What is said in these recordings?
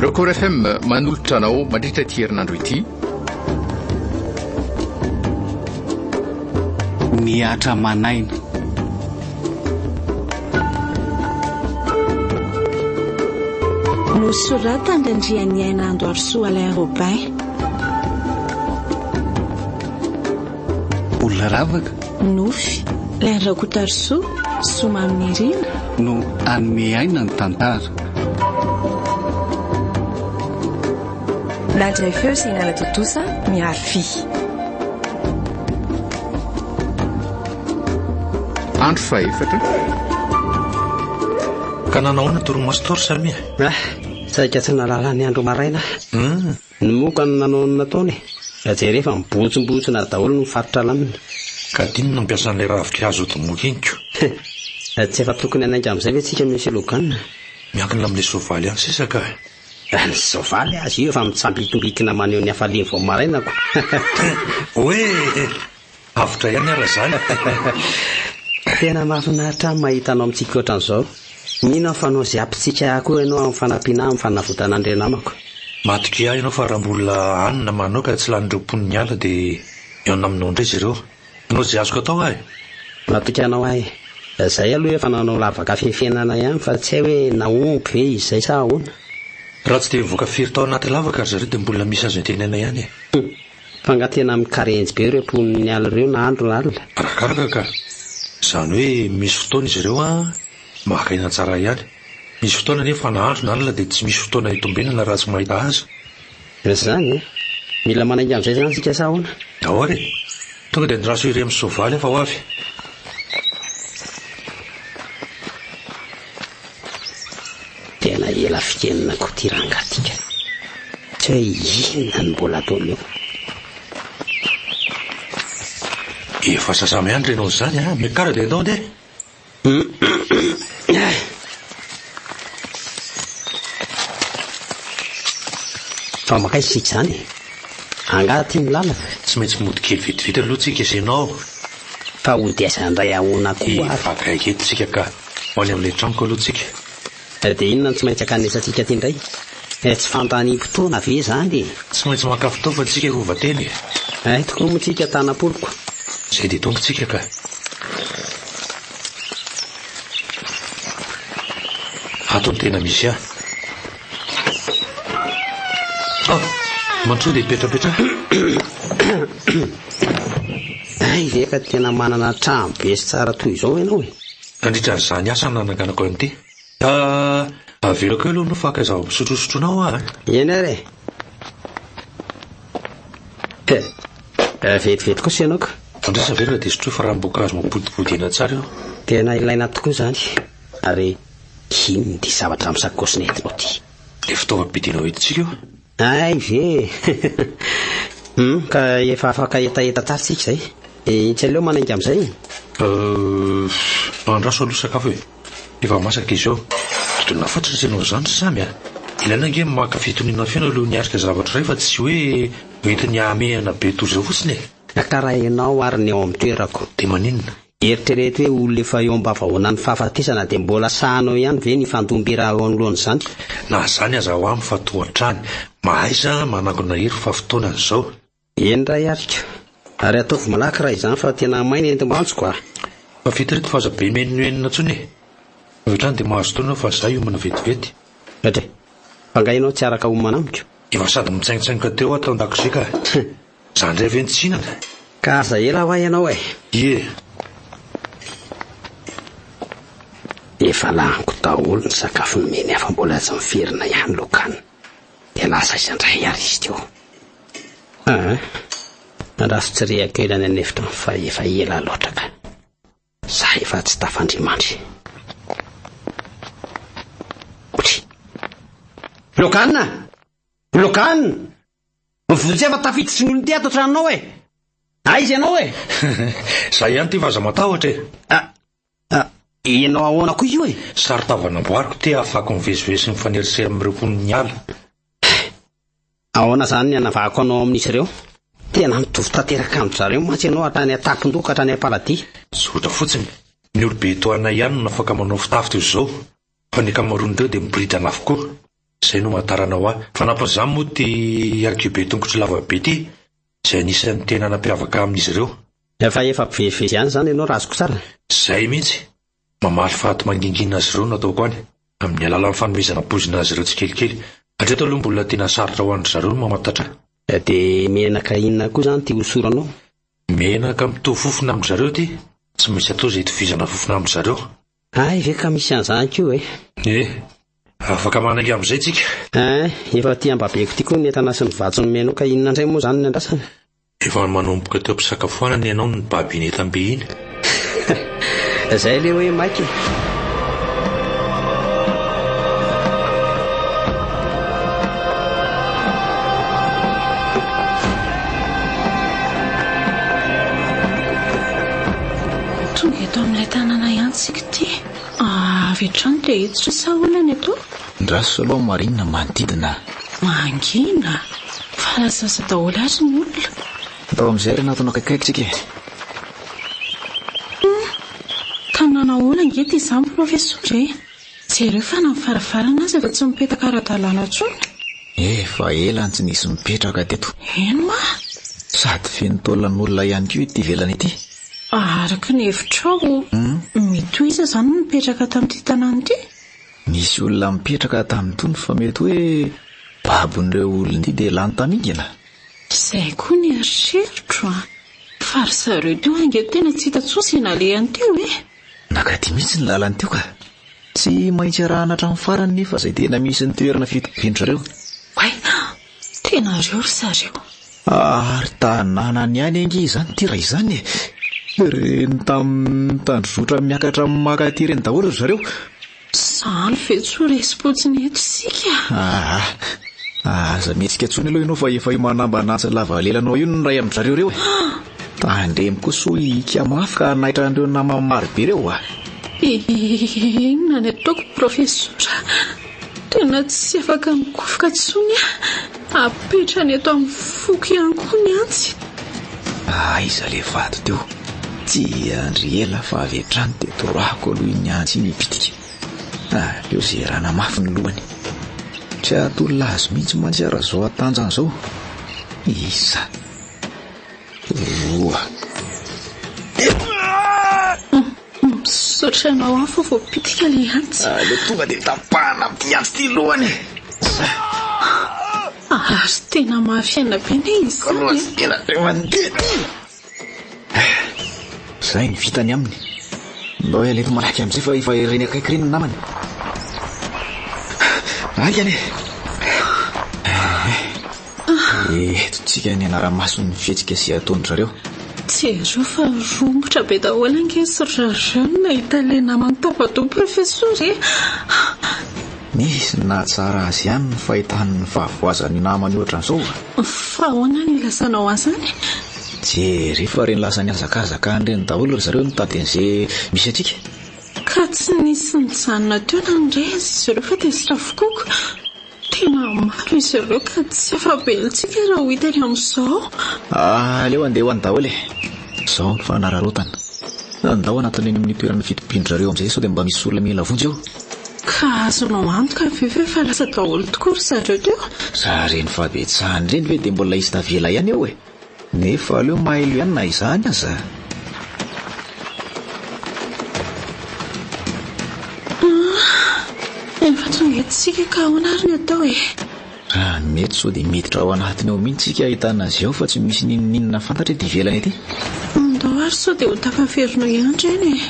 Record FM manolotra anao mandritra ity herinandro ity. Mihatra aman'aina. Nosoratan-dRandrianiaina Andoarisoa Alain Robin. Olona ravaka. Nofy, Alain Rakotarisoa, Soamaminirina. No hanome aina ny tantara. Nandray feo sy nanatontosa Mihary Fy. Andro fahefatra. Ka nanao ahoana torimaso tao ry Samia? Ah, saika tsy nahalala ny andro maraina aho. Hum. Ny moka no nanao ny nataony e. Raha jereo fa mibontsimbontsina daholo ny faritra lamina. Ka adino ny nampiasa an'ilay ravinkazo ody moka iny ko. Tsy efa tokony hanainga amin'izay ve tsika Monsieur Logan? Miankina amin'ilay soavaly ihany sisa ka. Raha ny soavaly aza io efa mitsambikimbikina maneho ny hafaliany vao maraina ko. Oe! Avotra ihany ara izany. Tena mahafinaritra ahy mahita anao mitsiky ohatran'izao. Mino aho fa hanao izay hampitsika ahy koa ianao amin'ny fanampiana ahy amin'ny fanavotana an'ireo namako. Matokia ahy ianao fa raha mbola any ny namanao ka tsy lanin'ireo mponin'ny ala dia mihaona aminao indray izy ireo. Hanao izay azoko atao aho e! Matoky anao aho e! Izay aloha efa nanao lavaka fefenana ihany fa tsy hay hoe nahomby ve izy izay sa ahoana? Raha tsy dia nivoaka firy tao anaty lavaka ry zareo dia mbola misy azo antenaina ihany e! Fa nga tena mikarenjy be ireo mponin'ny ala ireo na andro na alina? Arakaraka ka! Izany hoe misy fotoana izy ireo an, maka aina tsara ihany. Misy fotoana anefa na andro na alina dia tsy misy fotoana hitombenana raha tsy mahita azy. Izany e! Mila manainga amin'izay izany isika sa ahoana? Ao ary e! Tonga dia andraso ery amin'ny soavaly aho fa ho avy. Tena ela fikenina koa ty rangahy ty ka. Tsy hoe inona no mbola ataony eo. Efa sasa-miandry ianao izany a! Miakara dia andao andeha! Fa mankaiza isika izany e? Angaha aty ny lalana? Tsy maintsy mody kely vetivety aloha tsika sy ianao. Fa hody aiza indray ahoana koa ary? Efa akaiky eto tsika ka. Ho any amin'ilay tranoko aloha tsika. Dia inona no tsy maintsy ankanesantsika aty indray? Tsy fandaniam-potoana ve izany e? Tsy maintsy maka fitaovana tsika hiova tena e! Hay tokoa moa tsika tanam-poloko. Izay dia tonga tsika ka. Ato no tena misy ahy. Ah! Mantsoa dia hipetrapetraha. Hay ve ka tena manana trano be sy tsara toy izao ianao e? Nandritra an'izany asa no nananganako an'ity. Ah! Avelako eo aloha ny faka zava-pisotrosotroinao aho a! Eny ary e! Eh, vetivety kosa ianao ka. Andraso avela dia sotroy fa ranom-boankazo mampodipody aina tsara io. Tena ilaina tokoa izany. Ary inona ity zavatra amin'ny sakaosy nentinao ity? Ilay fitaovam-piadiana hoentintsika io. Hay ve e! Hum, ka efa afaka hetaheta tsara tsika izay. E, tsy aleo manainga amin'izay? Euh, andraso aloha sakafo e. Efa masaka izy io. Dodona fatratra ianao izany ry Samy a! Ilaina ange ny maka fitoniana feno alohan'ny hiatrika zavatra iray fa tsy hoe hoentiny hahamehana be toy izao fotsiny e! Ka raha ianao ary ny ao amin'ny toerako. Dia maninona? Eritrereto hoe olona efa eo am-bavahoanan'ny fahafatesana dia mbola sahanao ihany ve ny hifandom-bira eo anoloan'izany? Na izany aza ho amin fa toa hatrany. Mahaiza manangona hery fa fotoanany izao. Eny ray ary ka. Ary ataovy malaky raha izany fa tena may ny entim-banjoko a! Fa vita ireto fa aza be menomenona intsony e! Avy hatrany dia mahazo taona fa za hiomana vetivety. Dray. Fa nga ianao tsy araka homana amiko? Efa sady mitsaingotsaingoka teo aho tao an-dakozia ka. Za ndray ve no tsy hihinana? Ka aza ela hoa ianao e! Ie! Efa laniko daholo ny sakafo nomeny ahy fa mbola tsy miverina ihany Lokan. Dia lasa aiza indray ary izy teo? Aa! Andraso tsy rehako ela any an'efitra fa efa ela loatra ka. Za efa tsy tafandrimandry. Lokan! Lokan! Vonjeo fa tafiditry ny olon-tia ato an-tranonao e! Aiza ianao e? Za ihany ity fa aza matahotra e! Ah, ah, ianao ahoana koa io e? Saron-tava namboariko ity ahafahako mivezivezy sy mifanerasera amin'ireo mponin'ny ala. Ahoana izany ny hanavahako anao amin'izy ireo? Tena mitovy tanteraka amin-dry zareo mantsy ianao hatrany an-tampon-doha ka hatrany am-paladia. Zotra fotsiny. Ny olobe toa anay ihany no afaka manao fitafy toy izao, fa ny ankamaroan'ireo dia miboridana avokoa. Izay no maha-taranao ahy. Fanampin'izany moa ity ankihibe tongotro lava be ity, izay anisan'ny tena nampiavaka ahy amin'izy ireo. Fa efa mpivezivezy ihany izany ianao raha azoko tsara? Izay mihitsy. Mamaly faty mangingina azy ireo no ataoko any, amin'ny alalan'ny fanomezana poizina azy ireo tsikelikely. Hatreto aloha mbola tena sarotra ho an-dry zareo ny mamantatra ahy. Dia menaka inona koa izany ity hosoranao? Menaka mitovy fofona amin-dry zareo ity. Tsy maintsy atao izay hitovizana fofona amin-dry zareo. Hay ve ka misy an'izany koa e? Eh, afaka manainga amin'izay tsika. Hein, efa aty am-babeko ity koa ny entana sy ny vatsy nomenao ka inona indray moa izany ny andrasana? Efa manomboka teo am-pisakafoanana ianao no nibaby iny entam-be iny. Izay ilay hoe maika e. Tonga eto amin'ilay tanàna ihany isika ity. Avy hatrany dia hiditra sa ahoana ny atao? Ndraso aloha marina manodidina. Mangina? Fa lasa zaza daholo ary ny olona. Ndao amin'izay ry anatona akaikikaiky tsika e. Hum! Tanàna ahoana ange ity izany Profesora e? Jereo fa na ny varavarana aza efa tsy mipetaka ara-dalàna intsony. Efa ela no tsy nisy nipetraka teto. Eny hoa! Sady feno taolan'olona ihany koa ity ivelany ity. Araka ny hevitrao, mety ho iza izany no nipetraka tamin'ity tanàna ity? Nisy olona nipetraka tamin'itony fa mety hoe babon'ireo olona ity dia lany tamingana. Izay koa ny eritreritro a! Fa ry zareo teo ange tena tsy hita intsony izay nalehany teo e! Nankaty mihitsy ny lalany teo ka! Tsy maintsy arahana hatramin'ny farany nefa izay tena misy ny toerana fitobian-dry zareo. Oay! Tena reo ry zareo. Ary tanànany ihany ange izany ity raha izany e! Ireny tamin'ny tandrozotra miakatra maka aty ireny daholo ry zareo. Izany ve tsy ho resim-potsiny eto isika? Aa! Aza mihetsika intsony aloha ianao fa efa io manambana antsy lava lelanao io ny iray amin-dry zareo ireo e! Tandremo koa soa hihika mafy ka hanaitra an'ireo namany maro be ireo a! Inona ny ataoko Profesora? Tena tsy afaka mikofoka intsony aho. Apetrany eto amin'ny foko ihany koa ny antsy. Aiza ilay vato teo? Tsy hiandry ela fa avy hatrany dia torahako aloha iny antsy iny hipitika. Aleo zerana mafy ny lohany. Tsy hahatolona azy mihitsy mantsy aho raha izao hatanjany izao. Iza? Roa. Misaotra anao aho fa voapitika ilay antsy. Aleo tonga dia tapahana amin'ity antsy ity lohany e. Ary tena mafy aina be anie izany e. Tena be mandeha ity. Izay ny vitany aminy. Ndao hiala eto malaky amin'izay fa efa ireny akaiky ireny ny namany. Haingana e. Eto tsika ny hanara-maso ny fihetsika sy ataon-dry zareo. Jereo fa romotra be daholo ange ry zareo no nahita ilay namany tapa-doha Profesora e! Nisy nahatsara azy ihany ny fahitany ny fahavoazan'io namany ohatran'izao a! Fa ahoana no ilazanao azy any? Jereo fa ireny lasa nihazakazaka any ireny daholo ry zareo nitady an'izay misy antsika. Ka tsy nisy nijanona teo na ny iray aza izy ireo fa tezitra avokoa. Tena maro izy ireo ka tsy afa-belontsika raha ho hitany amin'izao. Aleo handeha ho any daholo e! Izao ny fanararaotana. Andao hanatona eny amin'ny toerana fitobian-dry zareo amin'izay sao dia mba misy olona mila vonjy eo. Ka azonao antoka ve fa efa lasa daholo tokoa ry zareo teo? Raha ireny fahabetsahany ireny ve dia mbola hisy tavela ihany eo e! Nefa aleo mailo ihany na izany aza. Ah, efa tonga eto isika ka ahoana ary ny atao e? Raha mety sao dia miditra ao anatiny ao mihitsy isika ahitana azy ao fa tsy misy n'inon'inona fantatra ety ivelany ety. Andao ary sao dia ho tafaverina eo ihany ireny e.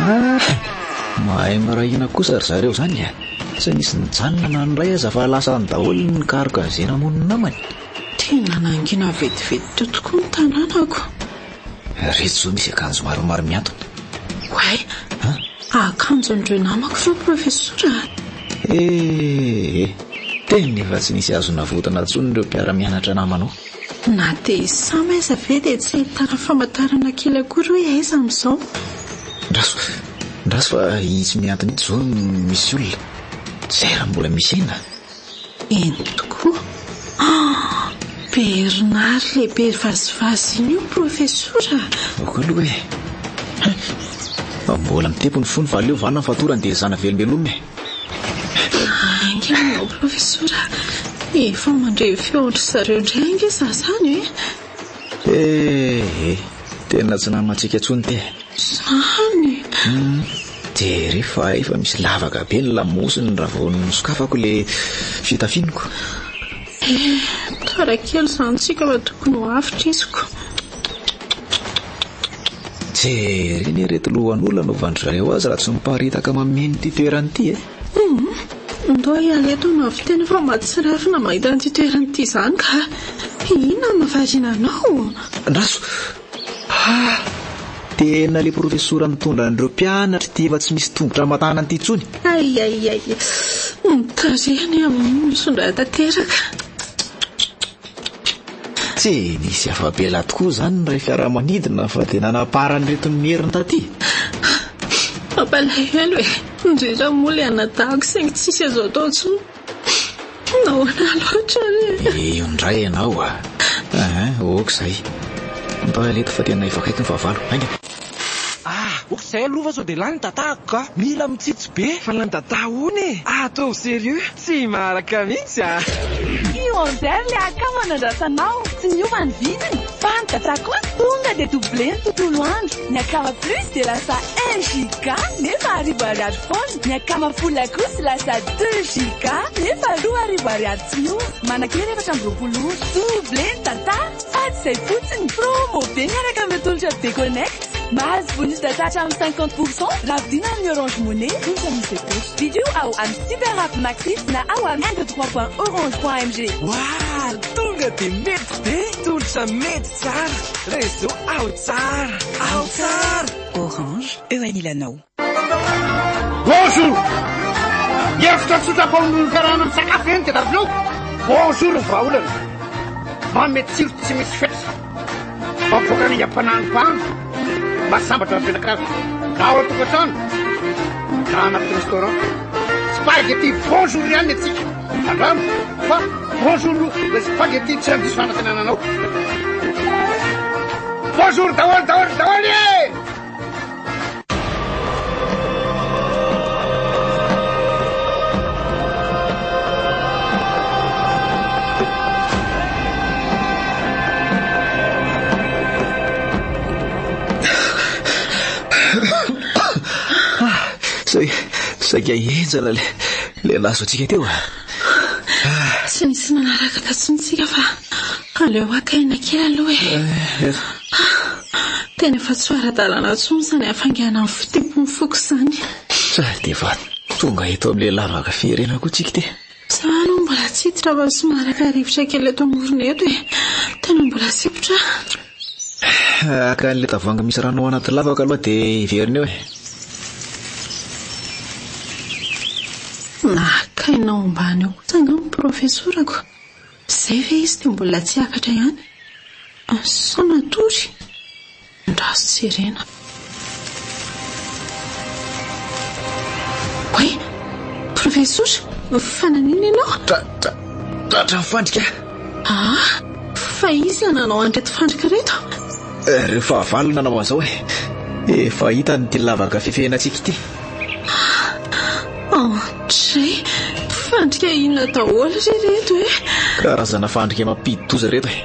Ah, mahay miray hina kosa ry zareo izany e. Tsy nisy nijanona na ny iray aza fa lasa any daholo ny nikaroka an'izay namono ny namany. Tena nangina vetivety teo tokoa ny tanànako. Ireto izao misy akanjo maromaro mihantona. Oay! Akanjon'ireo namako ireo Profesora a! Eh! Tena efa tsy nisy azo navotana intsony ireo mpiara-mianatra namanao. Na dia i Sam aza ve dia tsy ahitana famantarana kely akory hoe aiza amin'izao? Ndraso, ndraso fa itsy mihantona itsy izao no misy olona. Tsy hay raha mbola misy aina. Eny tokoa. Ah! Bernard lehibe vazivazy iny io Profesora. Aoka aloha e. Hein! Mbola mitepo ny fony fa aleo vanona ny fatorany dia ezahana velombelomina e. Haingana ianao profesora, efa mandre feon-dry zareo indray ange za zany e. Eh eh, tena tsy namantsika intsony ity e. Zany? Hum, jereo fa efa misy lavaka be ny lamosiny raha vao nosokafako ilay fitafianiko. Eh, tara kely izany tsika fa tokony ho avotra izy ko. Jereo anie ireto lohan'olona anaovan-dry zareo azy raha tsy miparitaka mameno ity toerana ity e. Hum, ndao hiala eto no avy tena fa mahatsiravina mahita an'ity toerana ity izany ka. Inona no mahavariana anao? Andraso! Ha! Tena ilay profesora mitondra an'ireo mpianatra ity efa tsy misy tongotra aman-tanana ity intsony. Ay ay ay! Ny tarehiny amin'io misondra tanteraka. Tsy nisy afa-bela tokoa izany ny iray fiaramanidina fa dia nanaparan'ireto merina taty. Mampalahelo e! Indrindra moa ilay anadahiko saingy tsisy azo atao intsony. Nahoana loatra re? Io indray ianao a! Aa, ok izay. Ndao hiala eto fa tena efa akaiky ny fahavalo. Haingana! Ah, ok izay aloha fa sao dia lany datahako ka! Mila mitsitsy be! Fa lany data ahoana e? Ataovy sérieux! Tsy maharaka mihitsy a! Io Onder le akama nandrasanao, tsy miova ny vidiny fa ny data kosa tonga dia doublé ny tontolo andro. Ny akama plus dia lasa un giga nefa arivo ariary foana, ny akama full kosa lasa deux giga nefa 2000 ariary tsy miova. Manan-kery 24 ora. Doublé ny data fa tsy izay fotsiny, promo be miaraka amin'ireo tolotra Bconnect. Mahazo bonus data hatramin'ny 50% raha vidiana amin'ny Orange Money, tolotra misy fepetra. Vidio ao amin'ny Super App Maxit na ao amin'ny un deux trois point orange point mg. Waah! Tonga dia mety be! Tolotra mety tsara! Réseau ao tsara! Ao tsara! Orange, eo anilanao. Bonjour! Hevitra tsotra mpamoron-karana amin'ny sakafo ve no tadiavinao? Bonjour ny vahaolana. Manome tsiro tsy misy fetra. Mampivoaka ny aingam-panahy ny mpahandro. Mahasambatra ny mpianakavy. Na ao an-tokantrano, na anaty restaurant. Spaghetti bonjour ihany ny antsika. Andramo fa bonjour ilay spaghetti tsy handiso fanantenana anao. Bonjour daholo daholo daholo e! Saika henjana le le nahazo antsika teo a. Tsy nisy nanaraka tatsony tsika fa aleo haka aina kely aloha e. Tena efa tsy ho ara-dalàna intsony izany hafainganan'ny fitempon'ny foko izany. Sady efa tonga eto amin'ilay lavaka fierena koa tsika ity. Za aloha mbola tsy hiditra fa somary haka rivotra kely eto amorona eto e. Tena mbola sempotra aho. Haka an'ilay tavoahangy misy rano ao anaty lavaka aloha dia hiverina eo e. Naka aina ao ambany ao kosa angamba ny profesorako. Izay ve izy dia mbola tsy hiakatra ihany? Sao natory? Andraso jerena. Oay! Profesora, fa naninona ianao? Tra, tra, tratran'ny fandrika. Ah, fa iza nanao an'ireto fandrika ireto? Ireo fahavalo no nanao an'izao e. Efa hitany ity lavaka fifehena antsika ity. Andray, fandrika inona daholo re ireto e? Karazana fandrika mampidi-doza ireto e.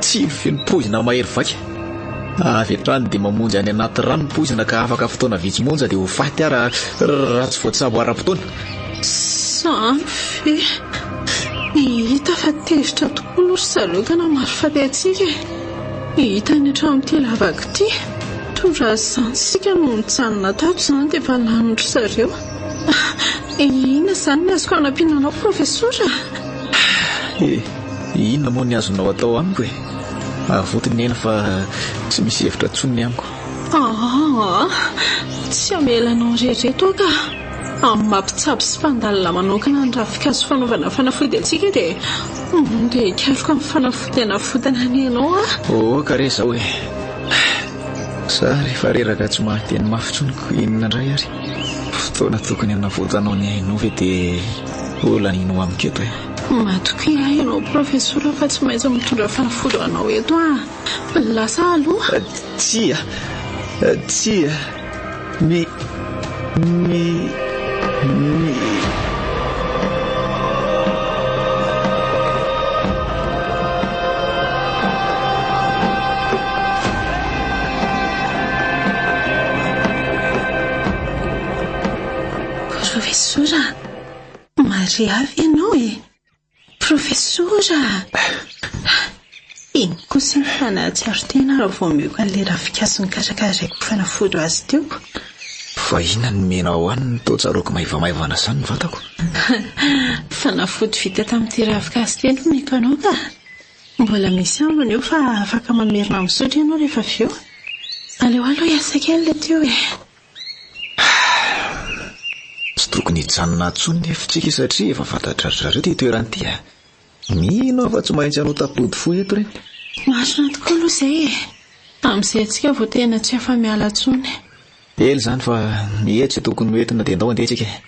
Tsilo feno poizina mahery vaika. Avy hatrany dia mamonjy any anaty rano ny poizina ka afaka fotoana vitsy monja dia ho faty aho raha raha tsy voatsabo ara-potoana. Izany ve? Hita fa tezitra tokoa aloha ry zareo ka namaly faty antsika e. Hitany hatramin'ity lavaka ity. Toa raha izany isika no nijanona tato izany dia efa lanin-dry zareo. Inona izany ny azoko hanampiana anao Profesora? Eh, inona moa ny azonao atao amiko e? Avoty ny aina fa tsy misy hevitra intsony ny amiko. Aa, tsy hamela anao irery eto aho ka. Amin'ny maha mpitsabo sy mpandalina manokana ny ravinkazo fanaovana fanafody antsika dia dia hikaroka ny fanafody hanavotana ny ainao aho. Oka re izao e. Za rehefa reraka tsy mahateny mafy intsony ko inona indray ary? Fotoana tokony hanavotanao ny ainao ve dia ho lanianao amiko eto e? Matokia ahy ianao Profesora fa tsy maintsy mitondra fanafody ho anao eto aho. Lasa aloha. Tsia! Tsia! Ny. Ny. Ny. Profesora, mariavy ianao e! Profesora! Iny kosa iny fa nahatsiaro tena raha vao omeko an'ilay ravinkazo nikarakaraiko fanafody ho azy teo. Fa inona no omenao ahy no toa tsaroako maivamaivana izany ny vatako? Fanafody vita tamin'ity ravinkazo ity no omeko anao ka! Mbola misy ambiny eo fa afaka mamerina misotro ianao rehefa avy eo. Aleo aloha hiasa kely ilay teo e! Tsy tokony hijanona ato intsony nefa tsika satria efa fantatry ry zareo ity toerana ity a! Mino aho fa tsy maintsy hanao tampody fo eto ireny. Marina tokoa aloha izay e! Amin'izay antsika vao tena tsy afa-miala intsony. Ela izany fa ny hetsika tokony ho entina dia ndao andeha tsika e!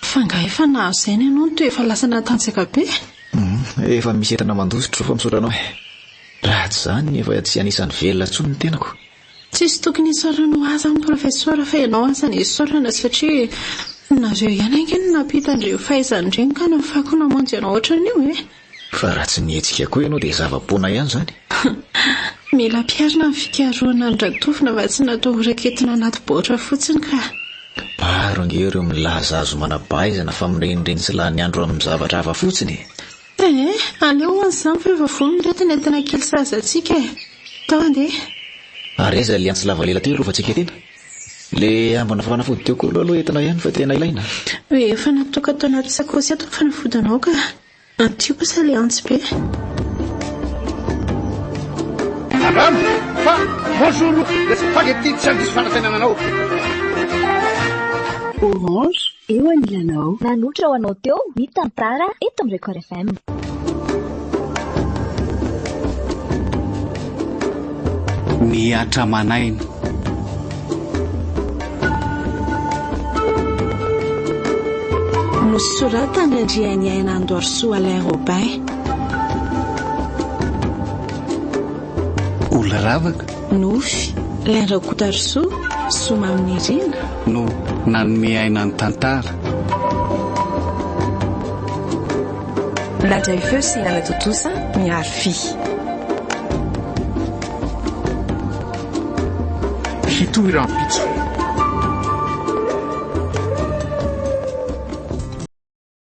Fa angaha efa nahazo saina ianao no toa efa lasa natanjaka be? Hum, efa misy entana mandositra fa misaotra anao e! Raha tsy izany efa tsy anisan'ny velona intsony ny tenako. Tsisy tokony hisaorana ho ahy izany Profesora fa ianao aza no isaorana satria nareo ihany ange no nampita an'ireny fahaizana ireny ka nahafahako namonjy anao ohatran'io e! Fa raha tsy nihetsika koa ianao dia zava-poana ihany izany. Mila ampiharina ny fikarohana noratovina fa tsy natao ho raketina anaty baoritra fotsiny ka. Maro ange ireo milaza azy ho manam-pahaizana fa mirenireny sy lany andro amin'ny zavatra hafa fotsiny e! Eh! Aleo hono izany fa efa vonona ireto ny entana kely sahaza antsika e! Tao andeha. Ary aiza ilay antsy lava lela teo ilovantsika tena? Ilay ambina fanafody teo koa aloha aloha entina ihany fa tena ilaina. Efa natoka tao anaty sakaosy ato ny fanafodinao ka. Aty kosa ilay antsy be. Andramo fa bonjour le spaghetti tsy handiso fanantenana anao. Orange, eo anilanao. Nanolotra ho anao teo ny tantara eto amin'ny Record FM. Mihatra aman'aina. Nosoratan'i Andrianiaina Andorisoa Alain Robin. Ola ravaka. Nofy, Alain Rakotoarisoa, Soamaminirina. No nanome aina ny tantara. Nandray feo sy nanatontosa ny Arfi. Hitohy rahampitso.